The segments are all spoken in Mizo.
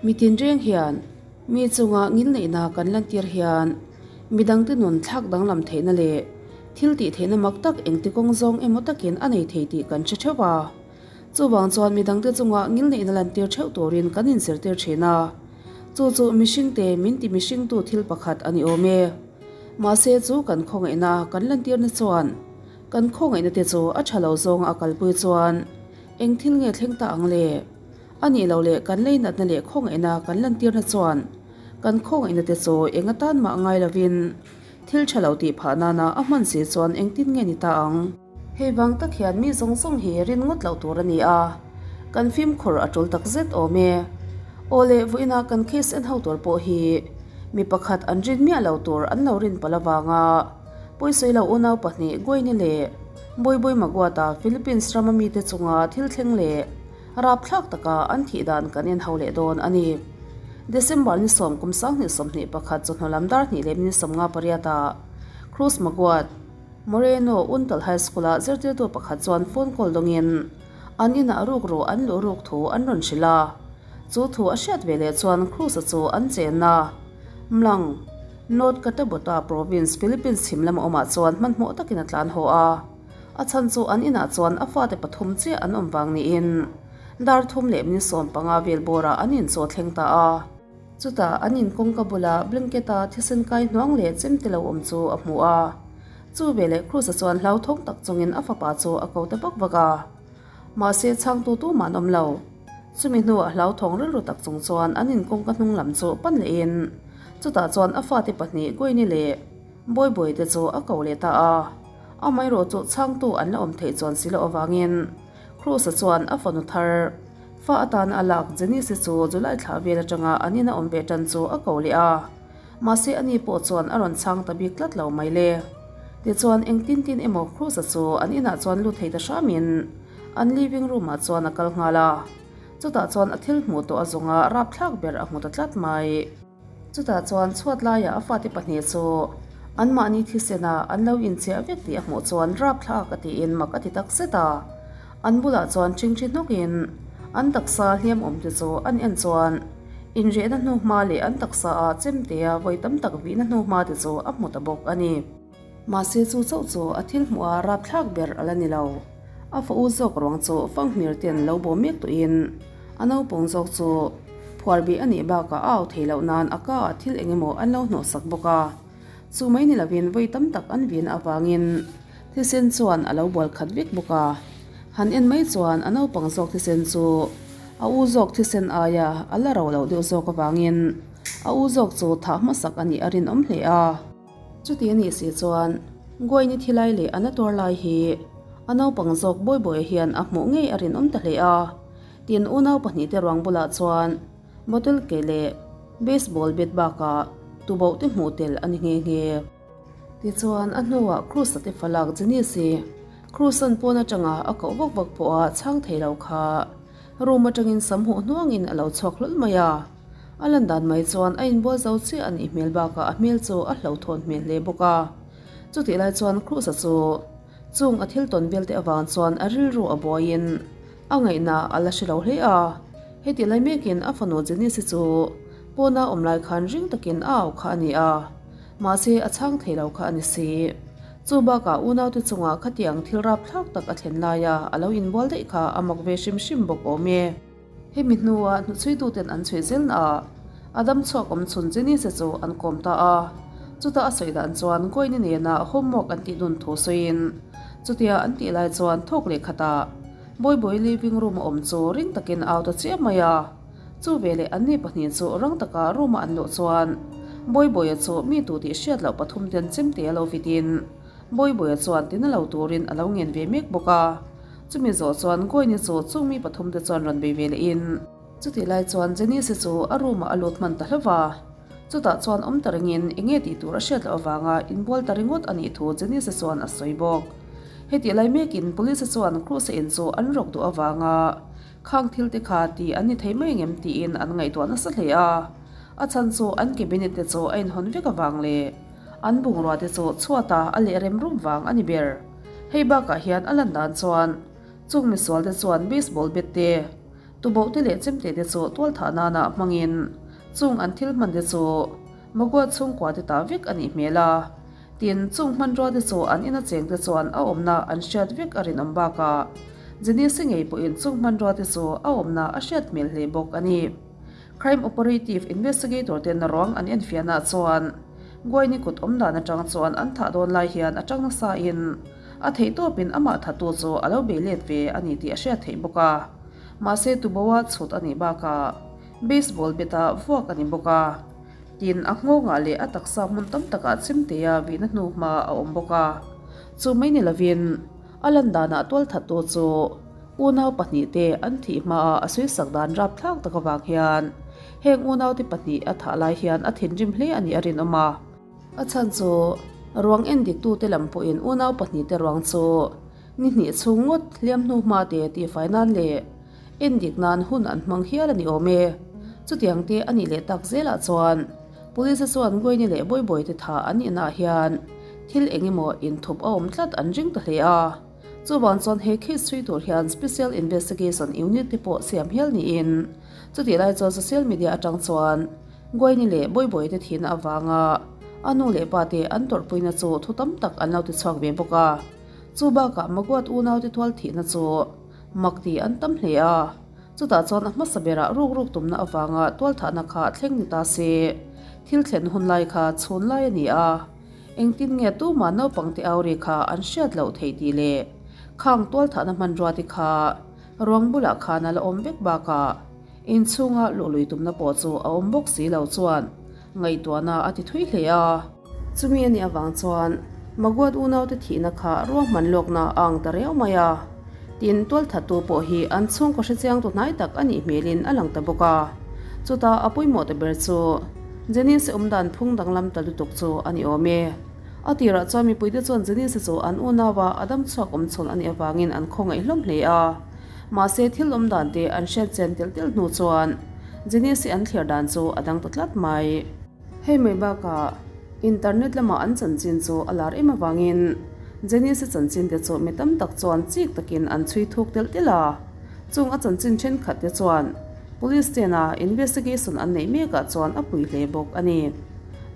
Mi tinreng hian mi chunga ngilneihna kan lantir hian midangte nun thlak danglam theihna leh thil tih theihna mak tak engti kawng zawng emaw takin a nei thei tih kan hre theuh a. Chuvang chuan midangte chunga ngilneihna lantir theuh turin kan inzirtir thin a. Chu chu mihringte min ti mihringtu thil pakhat a ni awm e. Mahse chu kan khawngaihna kan lantirna chuan kan khawngaihna te chu a tha lo zawnga a kalpui chuan eng thil nge thleng ta ang le? A nih loh leh kan leinatna leh khawngaihna kan lantirna chuan kan khawngaihna te chu eng atan mah ngai lovin thil tha lo tih phah nana a hman si chuan engtin nge ni ta ang? Hei vang tak hian mi zawng zawng hi rin ngawt loh tur a ni a, kan fimkhur a tul tak zet awm e. Aw le, vawiinah kan case en ho tur pawh hi mi pakhat an rin miah lo tur an lo rin palh avanga pawisawi lo unau pahnih Gwaini leh Boiboi Maguata Philippines rama mite chunga thil thleng leh Rapthlak taka an thih dan kan en ho leh dawn a ni. December ni sawm kum 2021 chawhnu lam dar hnih leh minute 58 ah Cruz Maguad, Moreno Untal High School ah zirtirtu pakhat chuan phone call dawngin an inah rukru an luh ruk thu an rawn hrilh a. Chu thu a hriat ve leh chuan Cruz-a chu an chenna Mlang, North Cotabato Province, Philippines chhim lama awmah chuan hmanhmawh takin a tlan haw a. A chhan chu an inah chuan a fate pathum chiah an awm vang niin dar thum leh minute 15 vel bawrah an inchaw thleng ta a. Chutah an in kawngka bulah blanket-a thisen kai hnuang leh chem te lo awm chu a hmu a. Chu veleh Cruz-a chuan hlauthawng tak chungin a fapa chu a ko ta vak vak a. Mahse chhangtu tumah an awm lo. Chumi hnuah hlauthawng rilru tak chung chuan an in kawngka hnung lam chu pan lehin chutah chuan a fate pahnih Gwen-i leh Bawibawi te chu a ko leh ta a. Amaherawhchu chhangtu an la awm theih chuan si loh avangin Cruz-a chuan a fanu thar fa atana a lak Janice-i chu July thla vel atanga an ina awm ve tan chu a ko leh a, mahse ani pawh chuan a rawn chhang ta bik tlat lo mai le. Tichuan engtin tin emaw Cruz-a chu an inah chuan lut thei ta hramin an living room-ah chuan a kal nghal a, chutah chuan a thil hmuh tawh a zawnga rapthlak ber a hmu ta tlat mai. Chutah chuan chhuat laiah a fate pahnih chu anmahni thisen a an lo inchiah vek tih a hmuh chuan rapthlak a tiin mak a ti tak zet a. An bulah chuan ṭhingṭhi hnawkin an taksa hliam awm te chu an en chuan inrehna hnuhma leh an taksa ah chemtea vawi tam tak vihna hnuhma te chu a hmu ta bawk a ni. Mahse chu chauh chu a thil hmuh a rapthlak ber a la ni lo. A fa u zawk ruang chu fanghmir ten lo bawm mek tawhin a naupang zawk chu phuar bih a nih bakah a au thei loh nan a ka ah thil eng emaw an lo hnawhsak bawk a. Chu mai ni lovin vawi tam tak an vin avangin thisen chuan a lo bual khat vek bawk a. Han en mai chuan a naupang zawk thisen chu a u zawk thisen aia a la ro loh deuh zawk avangin a u zawk chu thah hmasak a nih a rinawm hle a. Chuti a nih si chuan Gwaini thi lai leh a na tuar lai hi a naupang zawk Bawibawi hian a hmuh ngei a rinawm ta hle a. Tin, unau pahnihte ruang bulah chuan bottle ke leh baseball bat bakah tuboh te hmuh tel a ni nghe nghe. Tichuan, a hnuah Cruz-a te falak Janice-i Cruz-a'n pawn atanga a koh vak vak pawha chhang thei lo kha room atangin sam huh hnuangin a lo chhuak hlawl mai a. A lan dan mai chuan a inbual zo chiah a nih hmel bakah a hmel chu a hlauhthawn hmel hle bawk a. Chutih lai chuan Cruz-a chu chung a thil tawn velte avang chuan a rilru a buaiin a ngaihna a la hre lo hle a. Hetih lai mekin a fanu Janice-i chu pawna awm lai khan ring takin a au kha a ni a, mahse a chhang thei lo kha a ni si. Chu bakah unaute chungah khatiang thil rapthlak tak a thlen laia a lo inbual daih kha a mak ve hrim hrim bawk awm e. Hemi hnua hnuchhuituten an chhuih zelna ah a dam chhuak awm chhun Janice chu an kawm ta a. Chuta a sawi dan chuan Goini nena homework an tih dun thu sawiin chutia an tih lai chuan thawk leh khatah Bawibawi living room a awm chu ring takin a au ta chiah mai a. Chu veleh anni pahnih chu rang taka room a an luh chuan Bawibawia chu mi tu tih hriat loh pathum ten chemte a lo vitin Bawibawia chuan tina lo turin a lo ngen ve mek bawk a. Chumi zawh chuan Goini chu chung mi pathum te chuan rawn bei ve leh in. Chutih lai chuan Janice chu a room ah a lut hman ta hlauh a. Chutah chuan awm ta ringin eng nge tih tur a hriat loh avanga inbual ta ringawt a nih thu Janice chuan a sawi bawk. Hetih lai mekin Police chuan Cruz-a in chu an rawk duh avanga khang thil te kha ti an ni thei mai ngem tiin an ngaihtuah nasa hle a. A chhan chu an cabinet te chu a inhawn vek avang leh an bungrua te chu chhuata a leh rem rum vang a ni ber. Hei bakah hian a lan dan chuan chung misual te chuan baseball bat te, Tuboh te leh chemte te chu tualthah nana hmangin chung an thil hman te chu Magua chhungkua te ta vek a nih hmel a. Tin, chung hmanrua te chu an ina cheng te chuan a awmna an hriat vek a rinawm bakah Jenise ngei pawhin chung hmanrua te chu a awmna a hriat hmel hle bawk a ni. Crime Operative Investigator ten ruang an enfiahnaah chuan Guaini kut awm dan atang chuan an thah dawn lai hian a tang nasa in a theihtawpin amah thattu chu a lo bei let ve a ni tih a hriat theih bawk a. Mahse Tuboa chhut a nih bakah baseball bat ah vuak a ni bawk a. Tin, a nghawngah leh a taksa hmun tam takah chimtea vihna hnu hma a awm bawk a. Chu mai ni lovin a lan danah tualthattu chu Unau pahnihte an thih hmaah a suisak dan rapthlak tak avang hian heng unaute pahnih a thah lai hian a thinrim hle a nih a rinawm a. A chhan chu ruang endiktute lam pawhin unau pahnihte ruang chu ni hnih chhung ngawt hliam hnu hmate tihfai nan leh endik nan hun an hmang hial a ni awm e. Chutiang te a nih leh tak zelah chuan Police chuan Gwaini leh Bawibawite thah an inah hian thil eng emaw inthup a awm tlat an ring ta hle a. Chuvang chuan he case chhui tur hian Special Investigation Unit te pawh siam hial niin chutih lai chuan social media atang chuan Guaini leh Bawibawi te thihna avanga a nu leh pa te an tawrhpuina chu thu tam tak an lo ti chhuak ve bawk a. Chu bakah Maguat unau te tual thihna chu mak ti an tam hle a. Chutah chuan a hmasa berah ruk ruk tumna avanga tualthahna kha thleng ni ta se thil thlen hun lai kha chhun lai a ni a. Engtin nge tumah naupangte au ri kha an hriat loh theih tih leh khang tualthahna hmanrua te kha ruang bulah khan a la awm vek bakah inchhunga luhlui tumna pawh chu a awm bawk si lo chuan ngaihtuahna a ti thui hle a. Chumi a nih avang chuan Maguad unaute thihna kha ruahman lawkna a ang ta riau mai a, tin tualthattu pawh hi an chhungkaw hrechiang tu hnai tak a nih hmelin a lang ta bawk a. Chutah a pawimawh ta ber chu Janice awm dan phung danglam ta lutuk chu a ni awm e. A tirah chuan mipuite chuan Janice chu an unaua a dam chhuak awm chhawn a nih avangin an khawngaih hlawm hle a. Mahse thil awm dan te an hriat chen telh telh hnu chuan Janice an thliar dan chu a dang ta tlat mai. Hei mai bakah internet lamah an chanchin chu a lar em avangin Janice chanchin te chu mi tam tak chuan chik takin an chhui thuk telh telh a. Chung a chanchin thenkhat te chuan Police tena investigation an neih mekah chuan a pui hle bawk a ni.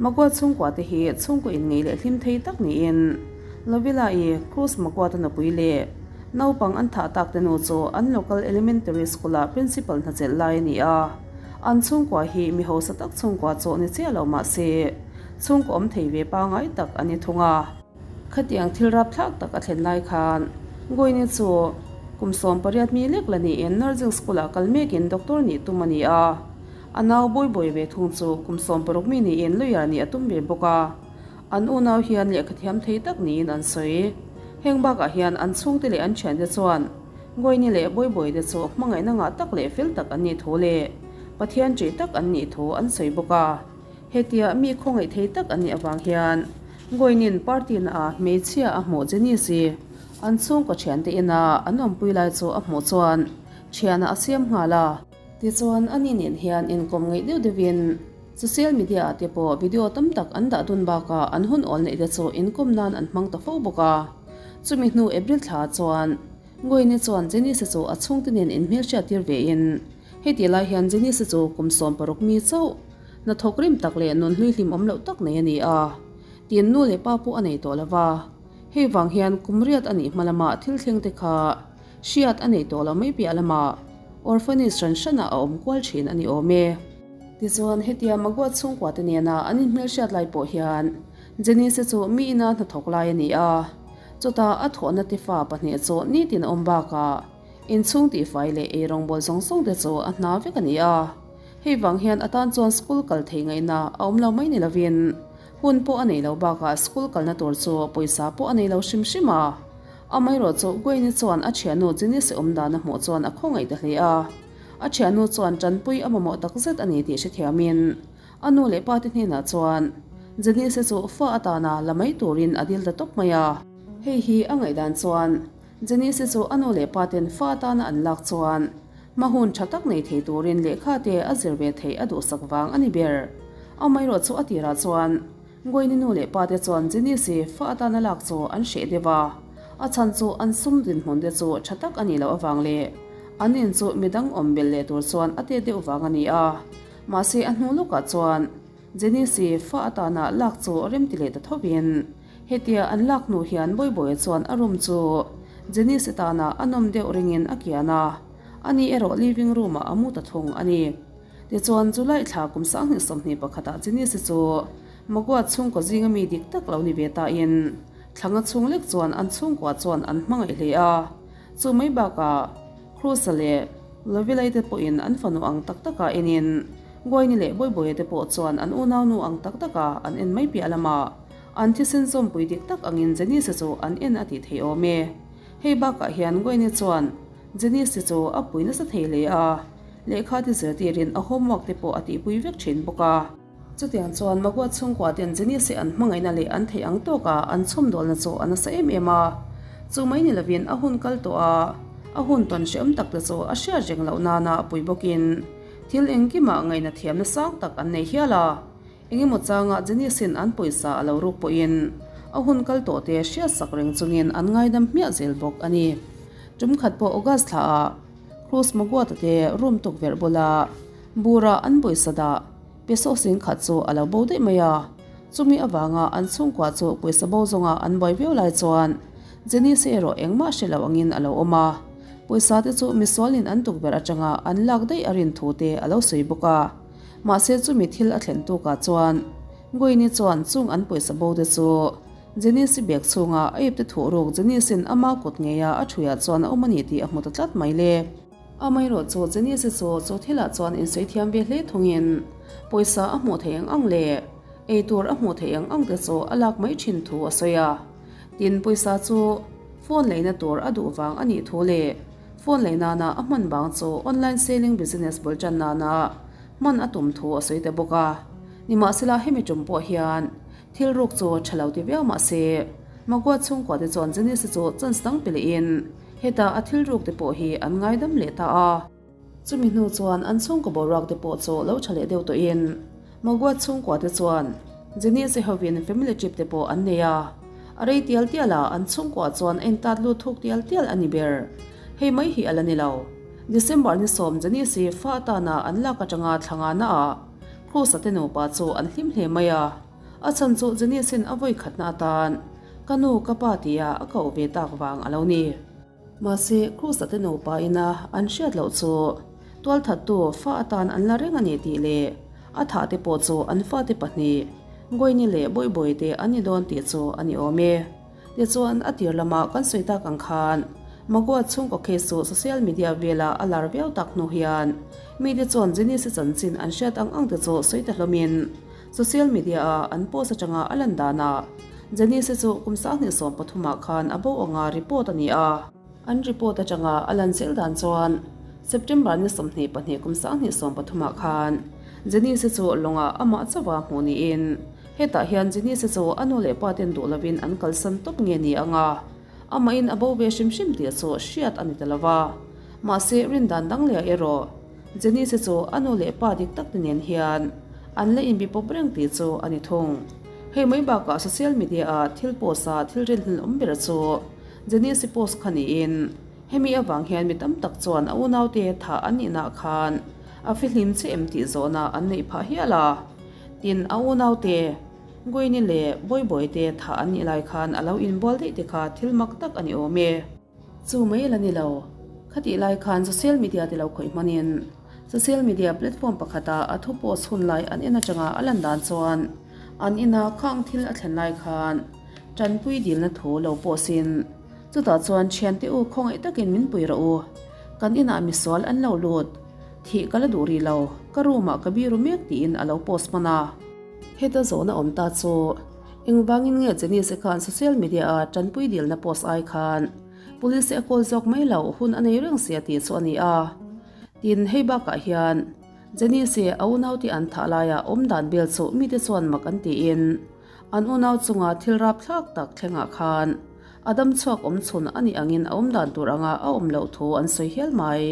Magua chhungkua te hi chhungkaw inngeih leh hlim thei tak niin Lovilla-i Cruz Magua te nupui leh naupang an thah tak te nu chu an local elementary school-ah principal hnachelh lai a ni a. An chhungkua hi mi hausa tak chhungkua chu ni chiah lo mah se chhungkaw awm thei ve pangai tak a ni thung a. Khatiang thil rapthlak tak a thlen lai khan Goini chu kum 18 mi lek la niin nursing school ah kal mekin doctor nih tum a ni a. A nau Bawibawi ve thung chu kum 16 mi niin lawyer nih a tum ve bawk a. An unau hian lehkha thiam thei tak niin an sawi. Heng bakah hian an chhungte leh an thiante chuan Goini leh Bawibawi te chu hmangaihna ngah tak leh fel tak an nih thu leh Pathian ṭih tak an nih thu an sawi bawk a. Hetia mi khawngaih thei tak an nih avang hian Goinin party na ah hmeichhia a hmuh Janice-i an chhungkaw thiante ina an awmpui lai chu a hmuh chuan thianah a siam nghal a. Tichuan ani nen hian inkawm ngeih deuh deuhin social media ah te pawh video tam tak an dah dun bakah an hun awl neih te chu inkawm nan an hmang ta fo bawk a. Chumi hnu April thla chuan Goini chuan Janice-i chu a chhungte nen inhmelhriat tir vein Heti lai hian Janice chu kum 60 mi chauh hnathawk rim tak leh nun hlui hlim awm loh tak nei a ni a, tin nu leh pa pawh a nei tawh lo va. Hei vang hian kum riat a nih hma lamah thil thleng te kha hriat a nei tawh lo mai piah lamah orphanage hran hranah a awm kual thin a ni awm e. Tichuan hetia Magua chhungkua te nena an inhmelhriat lai pawh hian Janice chu mi ina hnathawk lai a ni a, chutah a thawhna te fa pahnih chu nitin a awm bakah Inchhung tihfai leh ei rawngbawl zawng zawng te chu a hna vek a ni a, hei vang hian a tan chuan school kal thei ngaihna a awm lo mai ni lovin hun pawh a nei lo bakah school kalna tur chu pawisa pawh a nei lo hrim hrim a. Amaherawh chu Gwen-i chuan a thiannu Janice-i awm dan a hmuh chuan a khawngaih ta hle a, a thiannu chuan tanpui a mamawh takzet a ni tih hrethiamin a nu leh pa te hnenah chuan Janice-i chu fa atana la mai turin a dil ta tawp mai a. Hei hi a ngaihdan chuan Janice chu a nu leh pa ten fa atana an lak chuan hma hun tha tak nei thei turin lehkha te a zir ve theih a duhsak vang a ni ber. Amaherawh chu a tirah chuan Goini nu leh pa te chuan Janice fa atana lak chu an hreh deuh a, a chhan chu an sum dinhmun te chu tha tak a nih loh avang leh An in chu midang awm belh leh tur chuan a tet deuh vang a ni a, mahse a hnu lawkah chuan Jenise fa atana lak chu rem ti leh ta thovin hetia an lak hnu hian Bawibawia chuan a room chu Jenise tana a nawm deuh ringin a kian a, ani erawh living room ah a mu ta thung a ni. Tichuan July thla kum 2021 ah Jenise chu Magua chhungkaw zinga mi dik tak lo ni ve tain thlanga chhung lek chuan an chhungkua chuan an hmangaih hle a. Chu mai bakah Cruz-a leh Lovilla-i te pawhin an fanu ang tak taka enin Gwaini leh Bawibawia te pawh chuan an unaunu ang tak taka an en mai piah lamah an thisen zawmpui dik tak angin Janice chu an en a tih theih awm e. Hei bakah hian Gwaini chuan Janice chu a pui nasa thei hle a, lehkha ti zirtirin a homework te pawh a tihpui vek thin bawk a. Chutiang chuan Magua chhungkua ten Jenise an hmangaihna leh an theih ang tawka an chhawmdawlna chu a nasa em em a. Chu mai ni lovin a hun kal tawh a, a hun tawn hrehawm tak te chu a hriat reng loh nana pui bawkin thil engkimah ngaihna thiamna sang tak an nei hial a. Engemaw changa Jenisin an pawisa a lo ruk pawhin a hun kal tawh te hriatsak reng chungin an ngaidam hmiah zel bawk a ni. Tum khat pawh August thlaah Cruz Maguata te room tukverh bula bura an pawisa dah Peso sing khat chu a lo bo daih mai a, chumi avanga an chhungkua chu pawisa bo zawnga an buai viau lai chuan Jenise erawh engmah hre lo angin a lo awm a, pawisa te chu misualin an tukverh atanga an lak daih a rin thu te a lo sawi bawk a. Mahse chumi thil a thlen tukah chuan Gwaini chuan chung an pawisa bo te chu Jenise bag chhunga a ipte thuh ruk Jenise'n ama kut ngeia a thuiah chuan a awm a ni tih a hmu ta tlat mai le. Amaherawh chu Janice chu chu thilah chuan insawi thiam ve hle thungin pawisa a hmuh theih ang ang leh ei tur a hmuh theih ang ang te chu a lak mai thin thu a sawi a. Tin, pawisa chu phone leina tur a duh vang a nih thu leh phone lei nana a hman vang chu online selling business bul tan nana hman a tum thu a sawi ta bawk a. Nimahsela hemi tum pawh hian thil ruk chu tha lo ti viau mahse Magua chhungkua te chuan Janice chu chance dang pe lehin Heta a thil ruk te pawh hi an ngaidam leh ta a. Chumi hnu chuan an chhungkaw boruak te pawh chu lo tha leh deuh tawhin Magua chhungkua te chuan Jenise hovin family trip te pawh an nei a. A rei tial tial a, an chhungkua chuan a intat lut thuk tial tial a ni ber. Hei mai hi a la ni lo. December ni sawm Jenise fa atana an lak atanga thla ngana ah Cruz-a te nupa chu an hlim hle mai a. A chhan chu Janice-in a vawi khatna atan ka nu ka pa tia a koh ve tak vang a lo ni. Mahse, Cruz-a te nupa ina an hriat loh chu tualthattu fa atan an la reng a ni tih leh a thah te pawh chu an fate pahnih Gwaini leh Bawihbawi te an ni dawn tih chu a ni awm e. Tichuan, a tir lama kan sawi tak ang khan Magua chhungkaw case chu social media vela a lar viau tak hnu hian mite chuan Janice-i chanchin an hriat ang ang te chu sawi ta hlawmin Social media a an post atanga a lan danah Janice chu kum 2013 ah khan a bo anga report a ni a. An report atanga a lan zel dan chuan September ni 22 kum 2013 ah khan Janice chu lawngah amah chauha hmuh niin hetah hian Janice chu a nu leh pa ten duh lovin an kalsan tawp nge ni anga amahin a bo ve hrim hrim tih chu hriat a ni ta lova. Mahse rindan dang leh erawh Janice chu a nu leh pa dik tak te nen hian an la inbi pawp reng tih chu a ni thung. Hei mai bakah social media ah thil post a thil rinhlelh awm ber chu Janice post kha niin hemi avang hian mi tam tak chuan a unaute thah an nihna khan a fihlim che em tih zawhna an neih phah hial a. Tin, a unaute Gwaini leh Bawibawite thah an nih lai khan a lo inbual daih te kha thil mak tak a ni awm e. Chu mai la ni lo. Khatih lai khan social media te lo khawih hmanin social media platform pakhata a thu post hun lai an en atanga a lan dan chuan an ina khang thil a thlen lai khan tanpui dilna thu lo post in chutah chuan thiante u khawngaih takin min pui rawh u kan inah misual an lo lut thih ka la duh rih lo ka room ah ka biru mek tiin a lo post hman a. Heta zawhna awm ta chu Engvangin nge Janice khan social media a tanpui dilna post ai khan police a call zawk mai lo hun a nei reng sia tih chu a ni a. Tin, hei bakah hian Janice a unaute an thah laia awm dan bel chu mite chuan mak an tiin an unau chunga thil rapthlak tak thlengah khan a dam chhuak awm chhun a nih angin a awm dan tur anga a awm loh thu an sawi hial mai.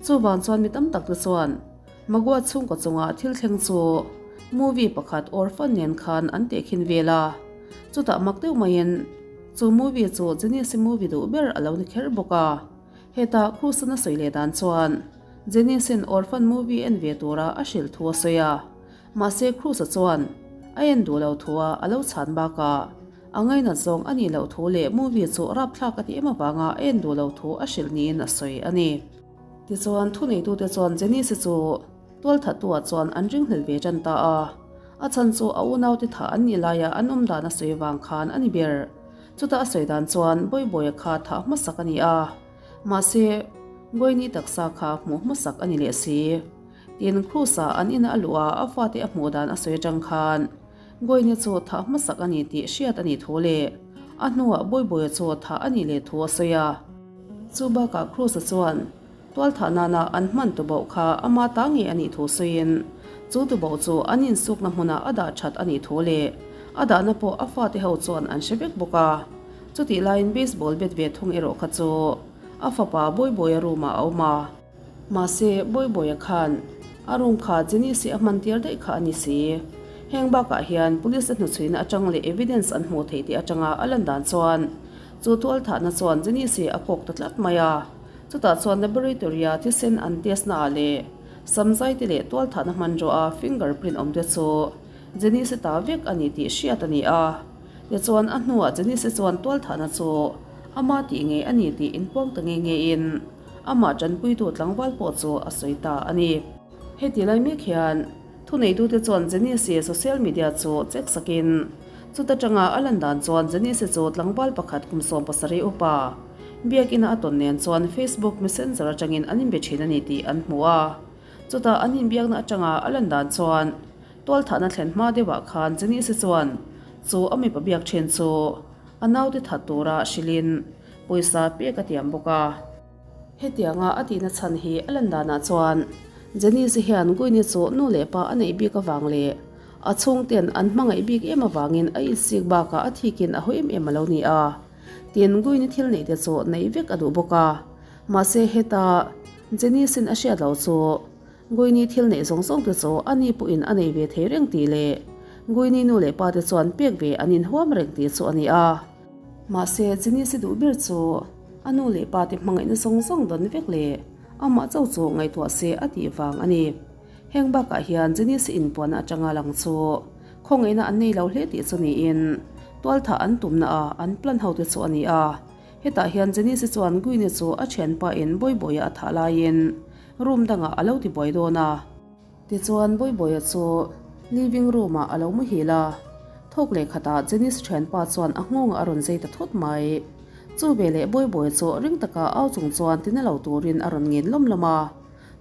Chuvang chuan mi tam tak te chuan Magua chhungkaw chunga thil thleng chu movie pakhat Orphan nen khan an tehkhin vel a, chutah mak deuh maiin chu movie chu Janice movie duh ber a lo ni kher bawk a. Heta Cruz-an a sawi leh dan chuan Janice-in Orphan movie en ve tura a hrilh thu a sawi a. Mahse Cruz-a chuan a en duh lo thua a lo chhan bakah a ngainat zawng a nih loh thu leh movie chu rapthlak a ti em avanga a en duh lo thu a hrilh niin a sawi a ni. Tichuan thuneitute chuan Janice-i chu tualthattu-ah chuan an ringhlel ve tan ta a, a chhan chu a unaute thah an nih laia an awm dan a sawi vang khan a ni ber. Chuta a sawi dan chuan Bawibawia kha thah hmasak a ni a, mahse Goini taksa kha hmuh hmasak a ni leh si. Tin, Cruz-a an ina a luh a, a fate a hmuh dan a sawi atang khan Goini chu thah hmasak a ni tih hriat a nih thu leh a hnuah Bawibawia chu thah a nih leh thu a sawi a. Chu bakah Cruz-a chuan tualthah nana an hman tubauh kha ama ta ngei a nih thu sawiin chu tubauh chu an insukna hmunah a dah that a nih thu leh a dahna pawh a fate ho chuan an hre vek bawk a. Chutih laiin baseball bat ve thung erawh kha chu a fapa Bawibawia room-ah a awm a. Mahse, Bawibawia khan a room kha Janice-i a hman tir daih kha a ni si. Heng bakah hian police a hnuchhuina atang leh evidence an hmuh theih tih atanga a lan dan chuan chu tualthahna chuan Janice-i a kawk ta tlat mai a. Chutah chuan laboratory-a thisen an test naah leh samzai te leh tualthahna hmanraw a finger print awm te chu Janice-i ta vek a ni tih hriat a ni a. Tichuan a hnuah Janice-i chuan tualthahna chu ama tih ngei a ni tih inpuang ta nge ngein Amah tanpuitu tlangval pawh chu a sawi ta a ni. Heti lai mek hian thuneitute chuan Janice-i social media chu check sakin chuta tanga a lan dan chuan Janice-i chu tlangval pakhat kum 70 upa biakina a tawn nen chuan Facebook Messenger atangin an inbe thin a ni tih an hmu a. Chutah an inbiakna atanga a lan dan chuan tualthahna thlen hma deuhah khan Janice-i chuan chu a mipa biak thin chu a naute that tura hrilhin Pawisa pek a tiam bawk a. Hetianga a tihna chhan hi a lan danah chuan Janice hian Gwynne chu nu leh pa a neih bik avang leh a chhungten an hmangaih bik em avangin a insik bakah a thikin a haw em em a lo ni a. Tin, Gwynne thil neih te chu neih vek a duh bawk a. Mahse heta Janice-in a hriat loh chu Gwynne thil neih zawng zawng te chu a ni pawhin a nei ve thei reng tih leh Gwynne nu leh pa te chuan pek ve an inhuam reng tih chu a ni a. Mahse, Janice-i duh ber chu a nu leh pa te hmangaihna zawng zawng dawn vek leh amah chauh chu ngaihtuah se a tih vang a ni. Heng bakah hian Janice-i inpuanna atanga lang chu khawngaihna an nei lo hle tih chu niin tualthah an tumna a an plan ho te chu a ni a. Hetah hian Janice-i chuan Gwynne chu a thianpa in Bawibawia a thah laiin room dangah a lo tibuai dawn a. Tichuan Bawibawia chu living room ah a lo muhil a, thawk leh khatah Janice thianpa chuan a nghawngah a rawn zei ta thut mai. Chu veleh Bawibawia chu ring taka au chung chuan tina lo turin a rawn ngen lawm lawm a.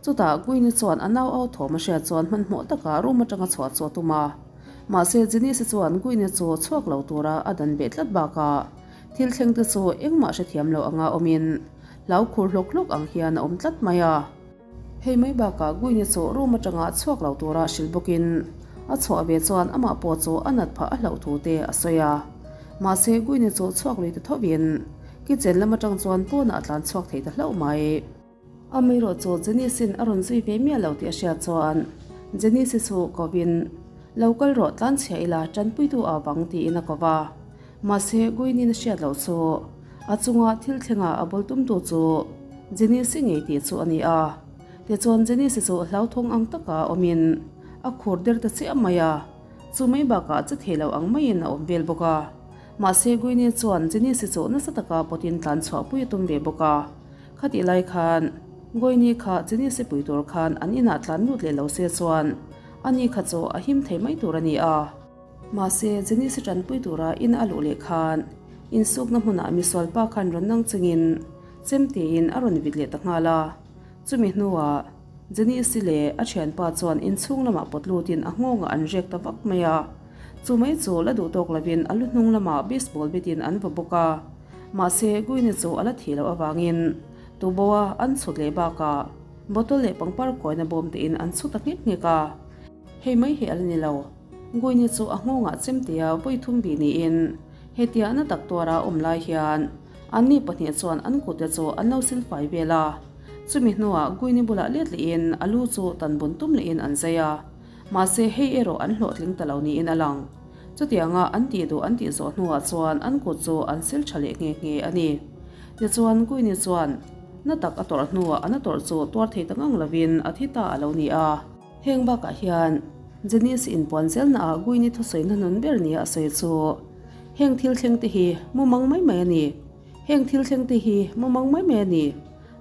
Chutah Gwynne chuan a nau au thawm a hriat chuan hmanhmawh taka room atanga chhuah chu a tum a. Mahse Janice chuan Gwynne chu chhuak lo tura a dan beh tlat bakah thil thleng te chu engmah hrethiam lo anga awmin hlau khur hlawk hlawk ang hian a awm tlat mai a. Hei mai bakah Gwynne chu room atanga chhuak lo tura hrilh bawkin a chhuah ve chuan amah pawh chu a nat phah a hlauh thu te a sawi a. Mahse Gwynne chu chhuak lui ta thovin kitchen lam atang chuan pawnah a tlan chhuak thei ta hlauh mai. Amaherawh chu Janice-in a rawn zui ve miah lo tih a hriat chuan Janice-i chu kovin lo kal rawh tlan chhiah ila tanpuitu a vang tiin a ko va. Mahse Gwynne-in a hriat loh chu a chunga thil thlenga a bul tumtu chu Janice-i ngei tih chu a ni a. Tichuan Janice-i chu hlauthawng ang taka awmin a khur der ta chiah mai a, chu mai bakah che thei lo ang maiin a awm vel bawk a. Mahse Gwynne chuan Janice-i chu nasa taka pawtin tlan chhuahpui a tum ve bawk a. Khatih lai khan Gwynne kha Janice-i pui tur khan an inah tlan lut leh lo se chuan ani kha chu a him thei mai tur a ni a. Mahse, Janice tanpui tura in a luh leh khan insukna hmunah misual pa khan rawn nang chungin chemtein a rawn vit leh ta nghal a. Chumi hnuah Janice leh a thianpa chuan inchhung lamah pawt lutin a nghawngah an rek ta vak mai a. Chu mai chu la duh tawk lovin a lu hnung lamah baseball bat in an va bawk a. Mahse, Gwynne chu a la thih loh avangin tuboa an chhut leh bakah bottle leh pangpar kawina bawm tein an chhu ta nghek nghek a. Hei mai hi a la ni lo. Gwynne chu a nghawngah chemtea vawi thum bih niin hetia na tak tuara awm lai hian anni pahnih chuan an kutte chu an lo silfai vel a. Chumi hnuah Gwynne bulah let lehin a lu chu tan bun tum lehin an zai a. Mahse hei erawh an hlawhtling ta lo niin a lang. Chutianga an tih duh an tih zawh hnuah chuan an kut chu an sil tha leh nghe nghe a ni. Tichuan Gwynne chuan. Na tak a tawrh hnuah a na tawrh chu tuar thei ta ngang lovin a thi ta a lo ni a. Heng bakah hian Janice inpuan zelnaah Gwynne thusawi hnahnun ber nia a sawi chu, Heng thil thleng te hi mumang mai mai a ni. Heng thil thleng te hi mumang mai mai a ni.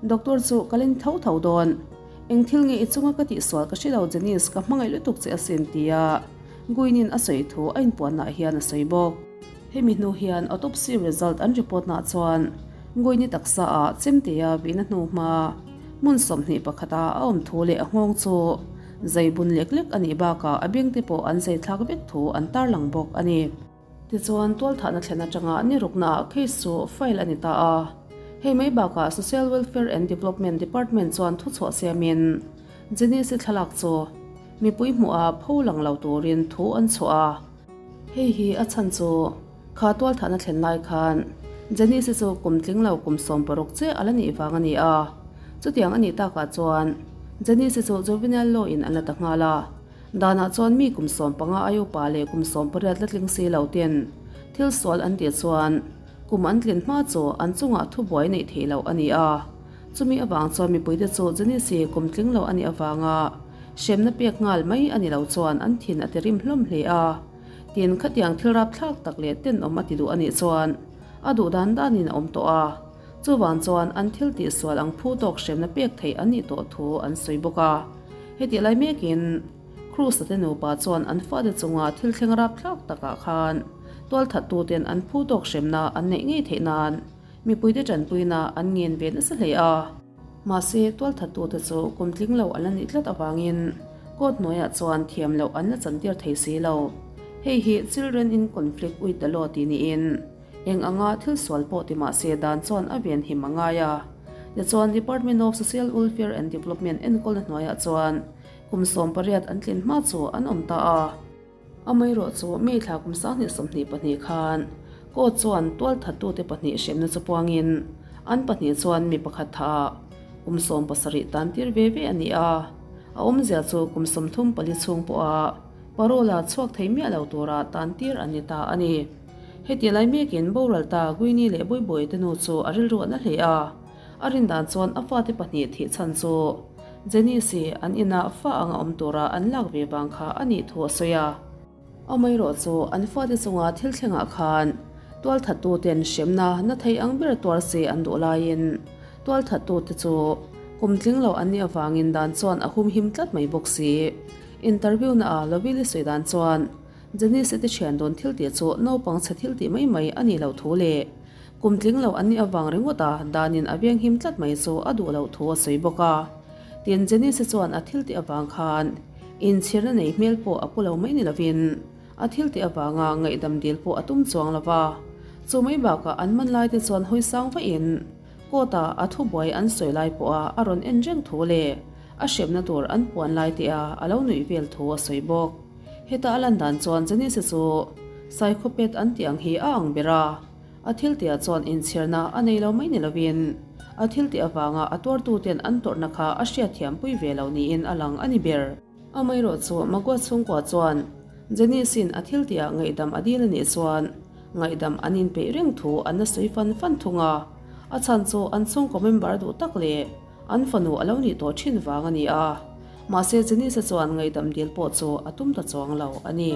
Doctor chu ka len tho tho dawn. Eng thil nge i chunga ka tihsual ka hre lo Janice ka hmangaih lutuk che asin tia Gwynne-in a sawi thu a inpuannaah hian a sawi bawk. Hemi hnu hian autopsy result an report nah chuan Gwynne taksa ah chemtea vihna hnu hma hmun 21 a a awm thu leh a nghawng chu zai bun lek lek a nih bakah a beng te pawh an zai thlak vek thu an tarlang bawk a ni. Tichuan tualthahna thlen atanga ni ruknaah case chu file a ni ta a. Hei mai bakah Social Welfare and Development Department chuan thuchhuah siamin Janice-i thlalak chu mipui hmuha pho lang lo turin thu an chhuah a. Hei hi a chhan chu kha tualthahna thlen lai khan Janice-i chu kum tling lo kum 16 chiah a la nih vang a ni a. Chutiang a nih takah chuan Janice-i chu juvenile law in an la ta nghal a. Danah chuan mi kum 15 ai upa leh kum 18 la tling si lo ten thil sual an tih chuan kum an tlin hma chu an chungah thubuai neih theih loh a ni a. Chumi avang chuan mipuite chu Janice-i kum tling lo a nih avanga hremna pek nghal mai a ni lo chuan an thin a ti rim hlawm hle a. Tin, khatiang thil rapthlak tak leh tenawm a ti duh a nih chuan a duh dan danin a awm tawh a. Chuvang chuan an thil tihsual ang phu tawk hremna pek theih an nih tawh thu an sawi bawk a. Hetih lai mekin Cruz-a te nupa chuan an fate chunga thil thleng rapthlak takah khan tualthattuten an phu tawk hremna an neih ngei theih nan Mipuite tanpuina an ngen ve nasa hle a. Mahse, tualthattute chu kum tling lo an la nih tlat avangin court hnuaiah chuan thiam loh an la chantir thei si lo. Hei hi Children in Conflict with the Law tih niin eng anga thil sual pawh ti mahse dan chuan a ven him a ngai a. Tichuan, Department of Social Welfare and Development enkawlna hnuaiah chuan kum 18 an tlin hma chu an awm ta a. Amaherawh chu May thla kum 2022 khan court chuan tualthattute pahnih hremna chu puangin an pahnih chuan mi pakhat thaah kum 70 tan tir ve ve a ni a. A awmzia chu kum 34 chhung pawha parole-a chhuak thei miah lo tura tan tir an ni ta a ni. Heti lai mekin boral ta Gwynnie leh Boyboy te nu chu a rilru a na hle a. A rin dan chuan a fate pahnih thih chhan chu Janice-i an inah fa anga awm tura an lak ve vang kha a nih thu a sawi a. Amaherawh chu an fate chunga thil thlengah khan tualthattuten hremna na thei ang ber tuar se an duh laiin tualthattute chu kum tling lo an nih avangin dan chuan a humhim tlat mai bawk si. Interview naah Lovili sawi dan chuan Janice-i te thian dawn thil tih chu naupang chhe thil tih mai mai a nih loh thu leh Kum tling lo an nih avang ringawt a, danin a venghim tlat mai chu a duh loh thu a sawi bawk a. Tin, Janice chuan a thil tih avang khan inchhirna nei hmel pawh a pu lo mai ni lovin a thil tih avanga ngaihdam dil pawh a tum chuang lo va. Chu mai bakah an man laite chuan hawi sang vahin court ah a thubuai an sawi lai pawha a rawn en reng thu leh a hremna tur an puan lai te a a lo nuih vel thu a sawi bawk. Heta a lan dan chuan Janice chu psychopath an tih ang hi a ang ber a. A thil tihah chuan inchhirna a nei lo mai ni lovin, a thil tih avanga a tuartuten an tawrhna kha a hriatthiampui ve lo niin a lang a ni ber. Amaherawh chu Magua chhungkua chuan Janice-in a thil tihah ngaihdam a dil a nih chuan ngaihdam an inpeih reng thu an la sawi fan fan thung a, a chhan chu an chhungkaw member duh tak leh an fanu a lo nih tawh thin vang a ni a. Mahse Janice-a chuan ngaihdam dil pawh chu a tum ta chuang lo a ni.